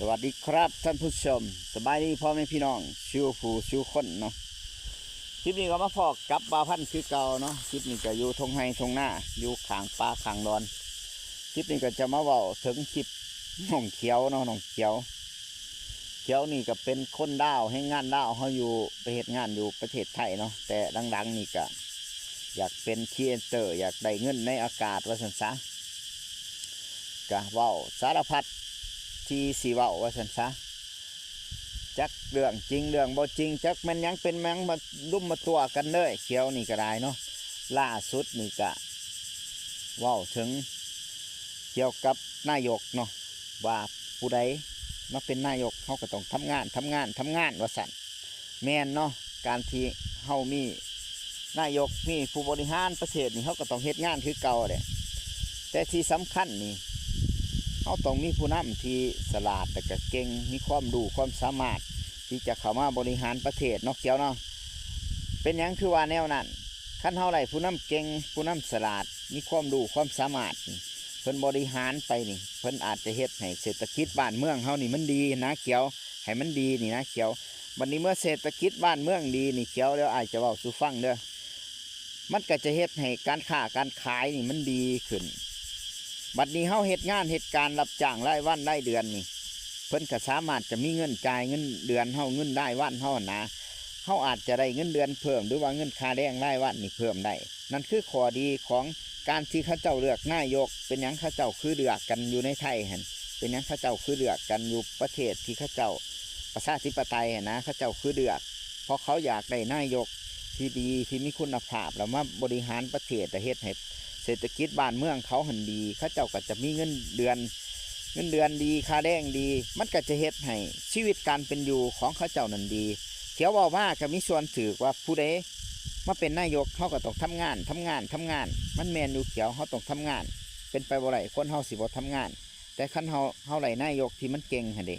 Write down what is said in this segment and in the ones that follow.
ສະຫວັດດີຄັບທ່ານຜູ້ຊົມ, ສະບາຍດີພໍ່ແມ່ພີ່ນ້ອງສູ່ຜູ້ສູ່ຄົນເນາະ. ຄລິບນີ້ກໍມາພໍ້ກັບບ່າວພັນຄືເກົ່າເນາະ. ຄລິບນີ້ກໍຢູ່ທົ່ງໄຮ່ທົ່ງນາ ຢູ່ຂ້າງປ່າຂ້າງດອນ. ຄລິບນີ້ກໍຈະມາເວົ້າເຖິງຄລິບນ້ອງຂຽວເນາະ, ນ້ອງຂຽວ ຂຽວນີ້ກໍເປັນຄົນລາວ ແຮງງານລາວ ເຮົາຢູ່ ໄປເຮັດງານຢູ່ປະເທດໄທເນາະ, ແຕ່ຫຼັງໆນີ້ກໍຢາກເປັນຄຣີເອເຕີ ຢາກໄດ້ເງິນໃນອາກາດວ່າຊັ້ນຊະ. ກະເວົ້າສາລະພັດທີ່ຊິເວົ້າວ່າຊັ້ນຊະ, ຈັກເລື່ອງຈິງເລື່ອງບໍ່ຈິງ, ຈັກແມ່ນຫຍັງເປັນຫຍັງ ມາລຸມມາຕົວະກັນເລີຍ. ຂຽວນີ້ກໍໄດ້ເນາະ, ລ່າສຸດນີ້ກະເວົ້າເຖິງກ່ຽວກັບນາຍົກເນາະ, ວ່າຜູ້ໃດມາເປັນນາຍົກ ເຮົາກໍຕ້ອງທຳງານ ທຳງານ ທຳງານວ່າຊັ້ນ. ແມ່ນເນາະ, ການທີ່ເຮົາມີນາຍົກ ມີຜູ້ບໍລິຫານປະເທດນີ້ ເຮົາກໍຕ້ອງເຮັດງານຄືເກົ່າແຫຼະ. ແຕ່ທີ່ສຳຄັນນີ້ ເຮົາຕ້ອງມີຜູ້ນຳທີ່ສະຫຼາດ ແລະກະເກັ່ງ, ມີຄວາມຮູ້ຄວາມສາມາດທີ່ຈະເຂົ້າມາບໍລິຫານປະເທດເນາະ ຂຽວເນາະ. ເປັນຫຍັງຄືວ່າແນວນັ້ນ? ຄັນເຮົາໄດ້ຜູ້ນຳເກັ່ງ, ຜູ້ນຳສະຫຼາດ, ມີຄວາມຮູ້ຄວາມສາມາດນີ້ ເພິ່ນບໍລິຫານໄປນີ້ ເພິ່ນອາດຈະເຮັດໃຫ້ເສດຖະກິດບ້ານເມືອງເຮົານີ້ມັນດີນະ ຂຽວ, ໃຫ້ມັນດີນີ້ນະ ຂຽວ. ບັດນີ້ເມື່ອເສດຖະກິດບ້ານເມືອງດີນີ້ ຂຽວ, ແລ້ວອ້າຍຈະເວົ້າສູ່ຟັງເດີ, ມັນກໍຈະເຮັດໃຫ້ການຄ້າການຂາຍນີ້ມັນດີຂຶ້ນ. ບັດນີ້ເຮົາເຮັດງານເຮັດການຮັບຈ້າງລາຍວັນລາຍເດືອນນີ້ ເພິ່ນກໍສາມາດຈະມີເງິນຈ່າຍເງິນເດືອນເຮົາ, ເງິນລາຍວັນເຮົາຫັ້ນນາ, ເຮົາອາດຈະໄດ້ເງິນເດືອນເພີ່ມ ຫຼືວ່າເງິນຄ່າແຮງລາຍວັນນີ້ເພີ່ມໄດ້. ນັ້ນຄືຂໍ້ດີຂອງການທີ່ເຂົາເຈົ້າເລືອກນາຍົກ. ເປັນຫຍັງເຂົາເຈົ້າຄືເລືອກກັນຢູ່ໃນໄທຫັ້ນ? ເປັນຫຍັງເຂົາເຈົ້າຄືເລືອກກັນຢູ່ປະເທດທີ່ເຂົາເຈົ້າປະຊາທິປະໄຕຫັ້ນນະ? ເຂົາເຈົ້າຄືເລືອກ ເພາະເຂົາຢາກໄດ້ນາຍົກທີ່ດີ ທີ່ມີຄຸນນະພາບ ແລ້ວມາບໍລິຫານປະເທດ ແລະເຮັດໃຫ້ເສດຖະກິດບ້ານເມືອງເຂົາຫັ້ນດີ. ເຂົາເຈົ້າກໍຈະມີເງິນເດືອນ ເງິນເດືອນດີ ຄ່າແຮງດີ, ມັນກໍຈະເຮັດໃຫ້ຊີວິດການເປັນຢູ່ຂອງເຂົາເຈົ້ານັ້ນດີ. ຂຽວເວົ້າມາກໍມີສ່ວນຖືກວ່າ ຜູ້ໃດມາເປັນນາຍົກ ເຮົາກໍຕ້ອງທຳງານ ທຳງານ ທຳງານ. ມັນແມ່ນຢູ່ຂຽວ, ເຮົາຕ້ອງທຳງານ, ເປັນໄປບໍ່ໄດ້ຄົນເຮົາຊິບໍ່ທຳງານ. ແຕ່ຄັນເຮົາ ເຮົາໄດ້ນາຍົກທີ່ມັນເກັ່ງຫັ້ນເດ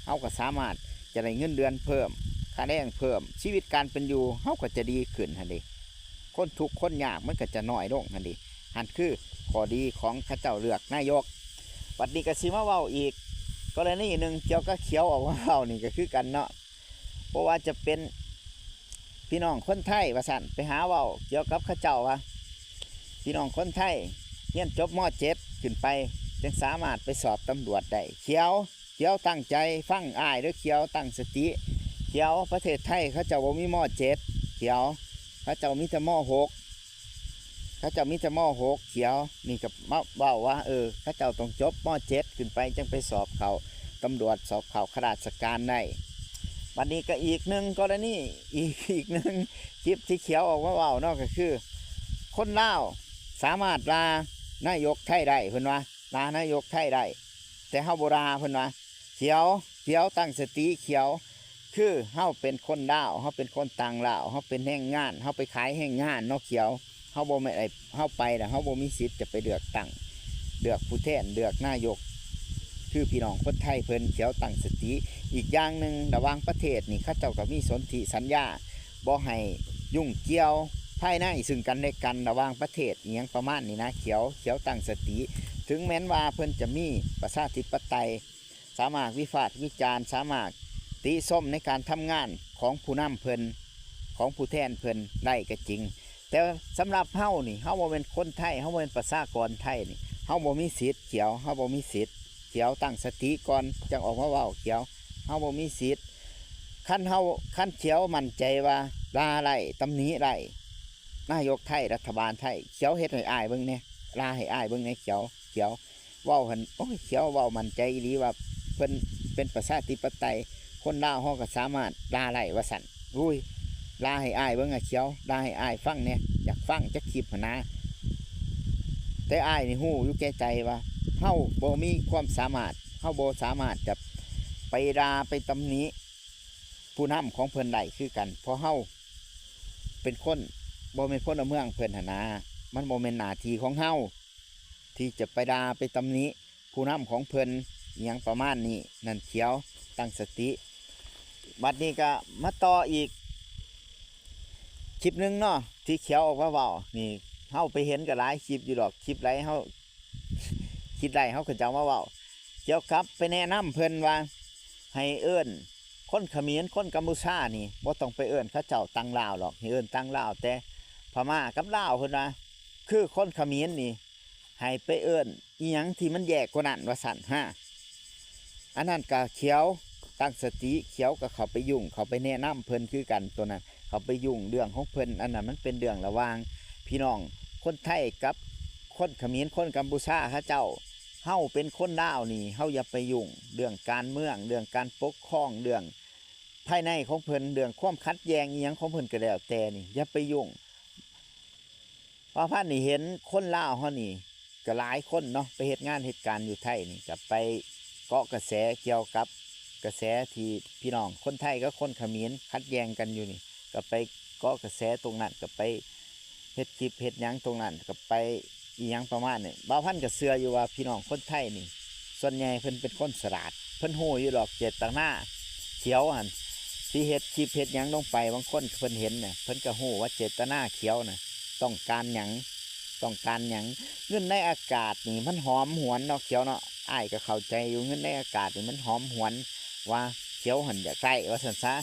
ເຮົາກໍສາມາດຈະໄດ້ເງິນເດືອນເພີ່ມ, ຄ່າແຮງເພີ່ມ, ຊີວິດການເປັນຢູ່ເຮົາກໍຈະດີຂຶ້ນຫັ້ນເດ. ຄົນທຸກຄົນຍາກມັນກໍຈະນ້ອຍລົງຫັ້ນເດ. ຫັ້ນຄືຂໍ້ດີຂອງເຂົາເຈົ້າເລືອກນາຍົກ. ບັດນີ້ກໍຊິມາເວົ້າອີກກໍລະນີໜຶ່ງ ກ່ຽວກັບຂຽວອອກມາເວົ້ານີ້ກໍຄືກັນເນາະ. ບໍ່ວ່າຈະເປັນພີ່ນ້ອງຄົນໄທວ່າຊັ້ນ ໄປຫາເວົ້າກ່ຽວກັບເຂົາເຈົ້າວ່າ ພີ່ນ້ອງຄົນໄທຮຽນຈົບ ມ.ເຈັດ ຂຶ້ນໄປ ຈຶ່ງສາມາດໄປສອບຕຳຫຼວດໄດ້. ຂຽວ ຂຽວຕັ້ງໃຈຟັງອ້າຍເດີ ຂຽວຕັ້ງສະຕິ. ຂຽວ ປະເທດໄທເຂົາເຈົ້າບໍ່ມີ ມ.ເຈັດ ຂຽວ, ເຂົາເຈົ້າມີແຕ່ ມ.ຫົກ ເຂົາເຈົ້າມີແຕ່ ມ.ຫົກ ຂຽວ. ນີ້ກໍມາເວົ້າວ່າ ເອີ ເຂົາເຈົ້າຕ້ອງຈົບ ມ.ເຈັດ ຂຶ້ນໄປ ຈັ່ງໄປສອບເຂົ້າຕຳຫຼວດ ສອບເຂົ້າຂ້າລາຊະການໄດ້. ບັດນີ້ກໍອີກໜຶ່ງກໍລະນີ ອີກ ອີກໜຶ່ງຄລິບທີ່ຂຽວອອກມາເວົ້າເນາະ ກໍຄືຄົນລາວສາມາດດ່ານາຍົກໄທໄດ້ ເພິ່ນວ່າ ດ່ານາຍົກໄທໄດ້ ແຕ່ເຮົາບໍ່ດ່າ ເພິ່ນວ່າ. ຂຽວ ຂຽວຕັ້ງສະຕິ ຂຽວ ຄືເຮົາເປັນຄົນລາວ ເຮົາເປັນຄົນຕ່າງລາວ ເຮົາເປັນແຮງງານ ເຮົາໄປຂາຍແຮງງານເນາະ ຂຽວ. ເຮົາບໍ່ແມ່ນໄດ້ ເຮົາໄປແລ້ວ ເຮົາບໍ່ມີສິດຈະໄປເລືອກຕັ້ງ ເລືອກຜູ້ແທນ ເລືອກນາຍົກ ຄືພີ່ນ້ອງຄົນໄທເພິ່ນ. ຂຽວຕັ້ງສະຕິ. ອີກຢ່າງໜຶ່ງ ລະຫວ່າງປະເທດນີ້ ເຂົາເຈົ້າກໍມີສົນທິສັນຍາ ບໍ່ໃຫ້ຫຍຸ້ງກ່ຽວພາຍໃນຊຶ່ງກັນແລະກັນ ລະຫວ່າງປະເທດ ອີ່ຫຍັງປະມານນີ້ນະ ຂຽວ ຂຽວຕັ້ງສະຕິ. ເຖິງແມ່ນວ່າເພິ່ນຈະມີປະຊາທິປະໄຕ ສາມາດວິພາກວິຈານ ສາມາດຕິຊົມໃນການທຳງານຂອງຜູ້ນຳເພິ່ນ ຂອງຜູ້ແທນເພິ່ນໄດ້ກໍຈິງ, ແຕ່ສຳລັບເຮົານີ້ ເຮົາບໍ່ແມ່ນຄົນໄທ ເຮົາບໍ່ແມ່ນປະຊາກອນໄທນີ້ ເຮົາບໍ່ມີສິດ ຂຽວ ເຮົາບໍ່ມີສິດ. ຂຽວຕັ້ງສະຕິກ່ອນ ຈັ່ງອອກມາເວົ້າ ຂຽວ ເຮົາບໍ່ມີສິດ. ຄັນເຮົາ ຄັນຂຽວໝັ້ນໃຈວ່າດ່າໄດ້ ຕຳໜິໄດ້ ນາຍົກໄທ ລັດຖະບານໄທ ຂຽວເຮັດໃຫ້ອ້າຍເບິ່ງແດ່ ດ່າໃຫ້ອ້າຍເບິ່ງແດ່ ຂຽວ ຂຽວ. ເວົ້າຫັ້ນ ໂອ້ຍ ຂຽວເວົ້າໝັ້ນໃຈອີ່ຫຼີວ່າເພິ່ນເປັນປະຊາທິປະໄຕ ຄົນລາວເຮົາກໍສາມາດດ່າໄດ້ວ່າຊັ້ນ. ໂອ້ຍ ດ່າໃຫ້ອ້າຍເບິ່ງ ຂຽວ ດ່າໃຫ້ອ້າຍຟັງແດ່ ຢາກຟັງຈັກຄລິບຫັ້ນນາ. ແຕ່ອ້າຍນີ້ຮູ້ຢູ່ແກ່ໃຈວ່າເຮົາບໍ່ມີຄວາມສາມາດ ເຮົາບໍ່ສາມາດຈະໄປດ່າໄປຕຳໜິຜູ້ນຳຂອງເພິ່ນໄດ້ຄືກັນ ເພາະເຮົາເປັນຄົນ ບໍ່ແມ່ນພົນລະເມືອງເພິ່ນຫັ້ນນາ. ມັນບໍ່ແມ່ນໜ້າທີ່ຂອງເຮົາທີ່ຈະໄປດ່າໄປຕຳໜິ ຜູ້ນຳຂອງເພິ່ນ ອີ່ຫຍັງປະມານນີ້. ນັ້ນຂຽວ ຕັ້ງສະຕິ. ບັດນີ້ກໍມາຕໍ່ອີກຄລິບໜຶ່ງເນາະ ທີ່ຂຽວອອກມາເວົ້ານີ້. ເຮົາໄປເຫັນກໍຫຼາຍຄລິບຢູ່ດອກ ຄລິບໃດເຮົາຄິດໄດ້ ເຮົາກໍຈະເອົາມາເວົ້າ ກ່ຽວກັບໄປແນະນຳເພິ່ນວ່າ ໃຫ້ເອີ້ນຄົນຂະເໝນ ຄົນກຳປູຊານີ້ ບໍ່ຕ້ອງໄປເອີ້ນເຂົາເຈົ້າຕ່າງລາວດອກ ໃຫ້ເອີ້ນຕ່າງລາວແຕ່ພະມ້າກັບລາວ ເພິ່ນວ່າ ຄືຄົນຂະເໝນນີ້ ໃຫ້ໄປເອີ້ນອີ່ຫຍັງທີ່ມັນແຍ່ກວ່ານັ້ນວ່າຊັ້ນຮະ. ອັນນັ້ນກະຂຽວຕັ້ງສະຕິ ຂຽວກໍເຂົ້າໄປຫຍຸ້ງ ເຂົ້າໄປແນະນຳເພິ່ນຄືກັນ ໂຕນັ້ນເຂົ້າໄປຫຍຸ້ງເລື່ອງຂອງເພິ່ນ ອັນນັ້ນມັນເປັນເລື່ອງລະຫວ່າງພີ່ນ້ອງຄົນໄທກັບຄົນຂະເໝນ ຄົນກຳປູຊາເຂົາເຈົ້າ. ເຮົາເປັນຄົນລາວນີ້ ເຮົາຢ່າໄປຫຍຸ້ງເລື່ອງການເມືອງ ເລື່ອງການປົກຄອງ ເລື່ອງພາຍໃນຂອງເພິ່ນ ເລື່ອງຄວາມຂັດແຍ່ງອີ່ຫຍັງຂອງເພິ່ນກໍແລ້ວແຕ່ນີ້ ຢ່າໄປຫຍຸ້ງ. ບ່າວພັນນີ້ເຫັນຄົນລາວເຮົານີ້ກໍຫຼາຍຄົນເນາະ ໄປເຮັດງານເຮັດການຢູ່ໄທນີ້ ກໍໄປເກາະກະແສກ່ຽວກັບກະແສທີ່ພີ່ນ້ອງຄົນໄທກັບຄົນຂະເໝນຂັດແຍ່ງກັນຢູ່ນີ້ ກໍໄປເກາະກະແສຕົງນັ້ນ ກໍໄປເຮັດຄລິບເຮັດຫຍັງຕົງນັ້ນ ກໍໄປອີ່ຫຍັງປະມານນີ້. ບ່າວພັນກໍເຊື່ອຢູ່ວ່າພີ່ນ້ອງຄົນໄທນີ້ ສ່ວນໃຫຍ່ເພິ່ນເປັນຄົນສະຫຼາດ ເພິ່ນຮູ້ຢູ່ດອກເຈດຕະນາຂຽວຫັ້ນ ທີ່ເຮັດຄລິບເຮັດຫຍັງລົງໄປ ບາງຄົນເພິ່ນເຫັນນະ ເພິ່ນກໍຮູ້ວ່າເຈດຕະນາຂຽວນະ ຕ້ອງການຫຍັງ ຕ້ອງການຫຍັງ. ເງິນໃນອາກາດນີ້ມັນຫອມຫວນເນາະຂຽວເນາະ ອ້າຍກໍເຂົ້າໃຈຢູ່ ເງິນໃນອາກາດນີ້ມັນຫອມຫວນ ວ່າຂຽວຫັ້ນຢາກໄດ້ວ່າຊັ້ນຊະ.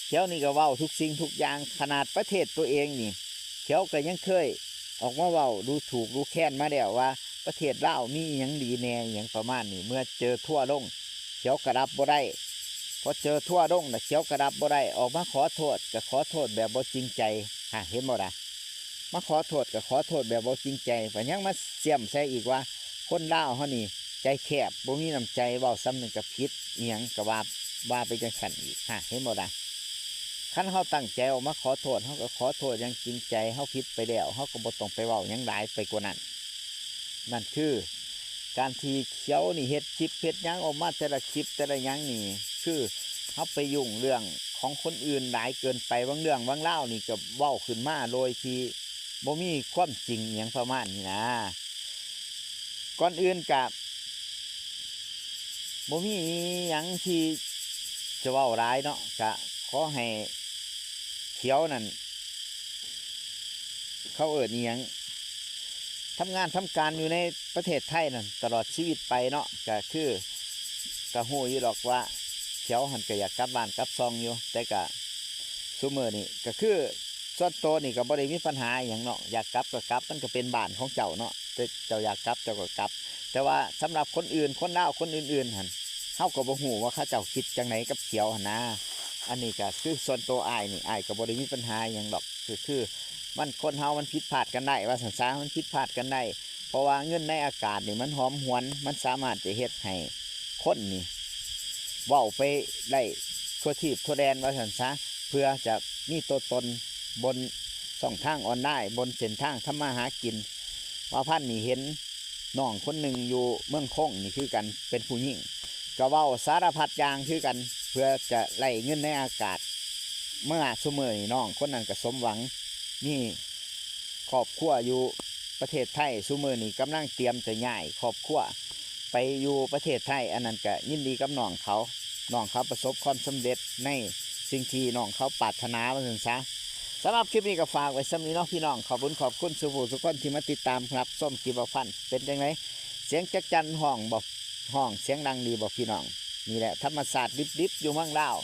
ຂຽວນີ້ກໍເວົ້າທຸກສິ່ງທຸກຢ່າງ ຂະໜາດປະເທດຕົວເອງນີ້ ຂຽວກໍຍັງເຄີຍອອກມາເວົ້າດູຖູກດູແຄນມາແລ້ວວ່າ ປະເທດລາວມີອີ່ຫຍັງດີແດ່ ອີ່ຫຍັງປະມານນີ້ ເມື່ອເຈີທົວລົງ ຂຽວກໍຮັບບໍ່ໄດ້ ພໍເຈີທົວລົງລະຂຽວກໍຮັບບໍ່ໄດ້ ອອກມາຂໍໂທດກໍຂໍໂທດແບບບໍ່ຈິງໃຈ ຫາ ເຫັນບໍ່ລະ ມາຂໍໂທດກໍຂໍໂທດແບບບໍ່ຈິງໃຈ ແລ້ວຍັງມາສ່ຽມໃສ່ອີກວ່າ ຄົນລາວເຮົານີ້ໃຈແຄບ ບໍ່ມີນ້ຳໃຈ ເວົ້າສ່ຳໜຶ່ງກໍຜິດ ອີ່ຫຍັງກໍວ່າ ວ່າໄປຈັ່ງຊັ້ນອີກ ຫາ ເຫັນບໍ່ລະ. ຄັນເຮົາຕັ້ງໃຈອອກມາຂໍໂທດ ເຮົາກໍຂໍໂທດຢ່າງຈິງໃຈ ເຮົາຜິດໄປແລ້ວ ເຮົາກໍບໍ່ຕ້ອງໄປເວົ້າຫຍັງຫຼາຍໄປກວ່ານັ້ນ. ນັ້ນຄືການທີ່ຂຽວນີ້ເຮັດຄລິບເຮັດຫຍັງອອກມາ ແຕ່ລະຄລິບແຕ່ລະຫຍັງນີ້ ຄືເຮົາໄປຫຍຸ້ງເລື່ອງຂອງຄົນອື່ນຫຼາຍເກີນໄປ ບາງເລື່ອງບາງລາວນີ້ກໍເວົ້າຂຶ້ນມາໂດຍທີ່ບໍ່ມີຄວາມຈິງອີ່ຫຍັງປະມານນີ້ນາ. ກ່ອນອື່ນກະບໍ່ມີອີ່ຫຍັງທີ່ຈະເວົ້າຫຼາຍເນາະ ກະຂໍໃຫ້ຂຽວນັ້ນ ເຂົາເອີ້ນອີ່ຫຍັງ ທຳງານທຳການຢູ່ໃນປະເທດໄທນັ້ນຕະຫຼອດຊີວິດໄປເນາະ ກະຄື ກະຮູ້ຢູ່ດອກວ່າຂຽວຫັ້ນກະຢາກກັບບ້ານກັບຊ່ອງຢູ່ ແຕ່ກະຊຸມື້ນີ້ກະຄື ສ່ວນໂຕນີ້ກໍບໍ່ໄດ້ມີບັນຫາອີ່ຫຍັງເນາະ ຢາກກັບກໍກັບ ມັນກໍເປັນບ້ານຂອງເຈົ້າເນາະ ແຕ່ເຈົ້າຢາກກັບເຈົ້າກໍກັບ. ແຕ່ວ່າສຳລັບຄົນອື່ນ ຄົນລາວຄົນອື່ນໆຫັ້ນ ເຮົາກໍບໍ່ຮູ້ວ່າເຂົາເຈົ້າຄິດຈັ່ງໃດກັບຂຽວຫັ້ນນາ. ອັນນີ້ກໍຄືສ່ວນໂຕອ້າຍນີ້ ອ້າຍກໍບໍ່ໄດ້ມີບັນຫາຫຍັງດອກ ຄື ຄືມັນ ຄົນເຮົາມັນຜິດພາດກັນໄດ້ ວ່າຊັ້ນຊະ ມັນຜິດພາດກັນໄດ້ ເພາະວ່າເງິນໃນອາກາດນີ້ມັນຫອມຫວນ ມັນສາມາດຈະເຮັດໃຫ້ຄົນນີ້ເວົ້າໄປໄດ້ທົ່ວທີບທົ່ວແດນ ວ່າຊັ້ນຊະ ເພື່ອຈະມີຕົວຕົນ ບົນຊ່ອງທາງອອນລາຍ ບົນເສັ້ນທາງທຳມາຫາກິນ. ບ່າວພັນນີ້ເຫັນນ້ອງຄົນໜຶ່ງຢູ່ເມືອງຄົງນີ້ຄືກັນ ເປັນຜູ້ຍິງ ກໍເວົ້າສາລະພັດຢ່າງຄືກັນ ເພື່ອຈະໄລ່ເງິນໃນອາກາດ. ເມື່ອຊຸມື້ນີ້ນ້ອງຄົນນັ້ນກໍສົມຫວັງ ມີຄອບຄົວຢູ່ປະເທດໄທ ຊຸມື້ນີ້ກຳລັງຕຽມຈະຍ້າຍຄອບຄົວໄປຢູ່ປະເທດໄທ ອັນນັ້ນກໍຍິນດີກັບນ້ອງເຂົາ ນ້ອງເຂົາປະສົບຄວາມສຳເລັດໃນ ສິ່ງທີ່ນ້ອງເຂົາປາດຖະໜາວ່າຊັ້ນຊະ. ສຳລັບຄລິບນີ້ກໍຝາກໄວ້ສ່ຳນີ້ເນາະພີ່ນ້ອງ ຂອບຄຸນຂອບຄຸນສູ່ຜູ້ສູ່ຄົນທີ່ມາຕິດຕາມຮັບຊົມຄລິບບ່າວພັນ ເປັນຈັ່ງໃດ ສຽງຈັກຈັ່ນຮ້ອງບໍ່ ຮ້ອງສຽງດັງດີບໍ່ພີ່ນ້ອງ? ນີ້ແຫຼະທຳມະຊາດດິບໆຢູ່ເມືອງລາວ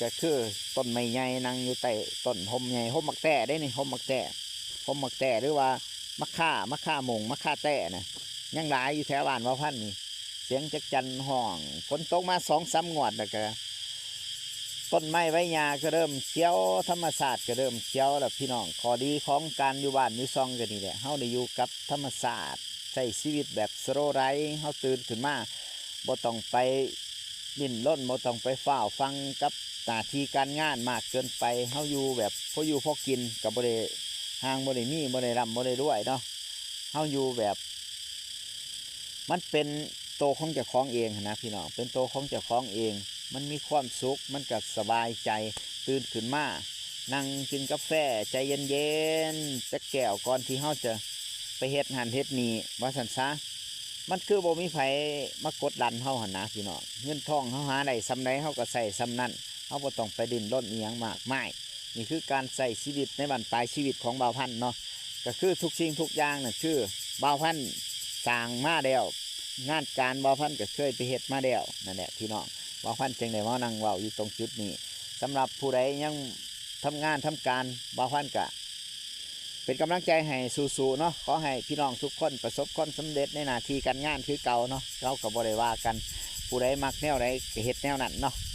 ກໍຄືຕົ້ນໄມ້ໃຫຍ່ ນັ່ງຢູ່ໃຕ້ຕົ້ນຮົ່ມໃຫຍ່ ຮົ່ມໝາກແຕ້ເດ້ນີ້ ຮົ່ມໝາກແຕ້ ຮົ່ມໝາກແຕ້ ຫຼືວ່າໝາກຂ່າ ໝາກຂ່າໂມງ ໝາກຂ່າແຕ້ນະ ຍັງຫຼາຍຢູ່ແຖວບ້ານບ່າວພັນນີ້. ສຽງຈັກຈັ່ນຮ້ອງ ຝົນຕົກມາສອງສາມງວດແລ້ວກະ ຕົ້ນໄມ້ໃບຫຍ້າກໍເລີ່ມຂຽວ ທຳມະຊາດກໍເລີ່ມຂຽວແລ້ວພີ່ນ້ອງ. ຂໍ້ດີຂອງການຢູ່ບ້ານຢູ່ຊ່ອງກໍນີ້ແຫຼະ ເຮົາໄດ້ຢູ່ກັບທຳມະຊາດ ໃຊ້ຊີວິດແບບ slow life ເຮົາຕື່ນຂຶ້ນມາ ບໍ່ຕ້ອງໄປດີ້ນລົນ ບໍ່ຕ້ອງໄປຟ້າວຟັ່ງກັບໜ້າທີ່ການງານມາກເກີນໄປ ເຮົາຢູ່ແບບພໍຢູ່ພໍກິນ ກໍບໍ່ໄດ້ຮ່າງ ບໍ່ໄດ້ມີ ບໍ່ໄດ້ລ່ຳ ບໍ່ໄດ້ລວຍເນາະ ເຮົາຢູ່ແບບ ມັນເປັນໂຕຂອງເຈົ້າຂອງເອງຫັ້ນນະພີ່ນ້ອງ ເປັນໂຕຂອງເຈົ້າຂອງເອງ ມັນມີຄວາມສຸກ ມັນກໍສະບາຍໃຈ ຕື່ນຂຶ້ນມານັ່ງກິນກາແຟໃຈເຢັນໆຈັກແກ້ວ ກ່ອນທີ່ເຮົາຈະໄປເຮັດຫັ້ນເຮັດນີ້ວ່າຊັ້ນຊະ. ມັນຄືບໍ່ມີໃຜມາກົດດັນເຮົາຫັ້ນນະພີ່ນ້ອງ ເງິນທອງເຮົາຫາໄດ້ສ່ຳໃດ ເຮົາກໍໃຊ້ສ່ຳນັ້ນ ເຮົາບໍ່ຕ້ອງໄປດີ້ນລົນອີ່ຫຍັງມາກມາຍ. ນີ້ຄືການໃຊ້ຊີວິດໃນບັ້ນປາຍຊີວິດຂອງບ່າວພັນເນາະ ກໍຄືທຸກສິ່ງທຸກຢ່າງນັ້ນຄືບ່າວພັນສ້າງມາແລ້ວ ງານການບ່າວພັນກໍເຄີຍໄປເຮັດມາແລ້ວ ນັ້ນແຫຼະພີ່ນ້ອງ. ບ່າວພັນຈຶ່ງໄດ້ມານັ່ງເວົ້າຢູ່ຕົງຈຸດນີ້. ສຳລັບຜູ້ໃດຍັງທຳງານທຳການ ບ່າວພັນກະເປັນກຳລັງໃຈໃຫ້ສູ້ໆເນາະ. ຂໍໃຫ້ພີ່ນ້ອງທຸກຄົນປະສົບຄວາມສຳເລັດໃນໜ້າທີ່ການງານຄືເກົ່າເນາະ. ເຮົາກໍບໍ່ໄດ້ວ່າກັນ ຜູ້ໃດມັກແນວໃດກໍເຮັດແນວນັ້ນເນາະ.